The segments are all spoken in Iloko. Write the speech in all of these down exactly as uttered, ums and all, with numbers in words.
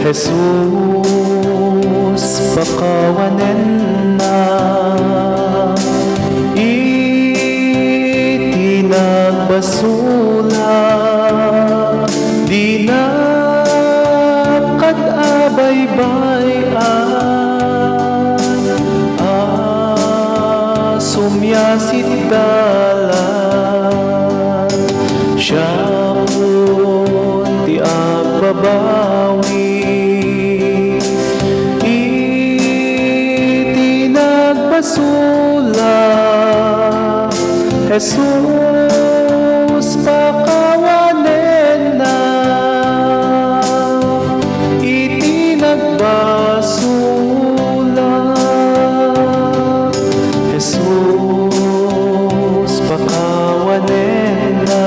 Jesus, pakawanenna iti nagbasolak, dinak kad-abaybay-an a sumiasitdalan. Siakon ti agbabawi iti nagbasolak. Jesus, pakawanenna iti nagbasolak. Jesus, pakawanenna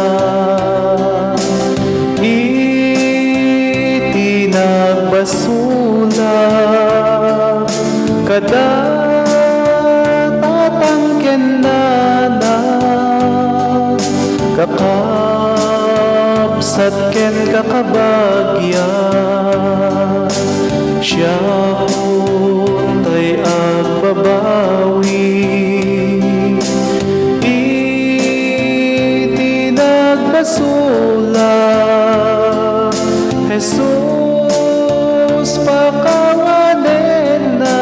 iti nagbasolak. Kada tatang ken nanang, kakabsat ken kakabagia, siakon tay agbabawi iti nagbasolak. Jesus, pakawanenna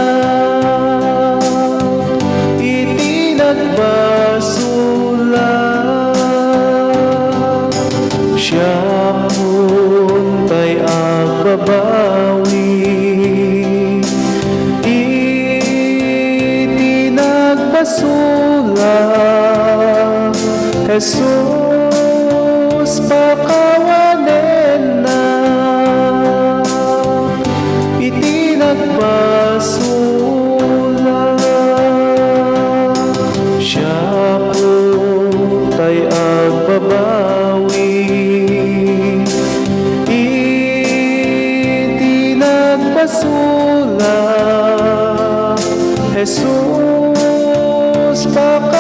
iti nagbasolak. Siakon tay agbabawi iti nagbasolak. Jesus, pakawanenna iti nagbasolak. Siakon tay agbabawi iti nagbasolak. Jesus, paka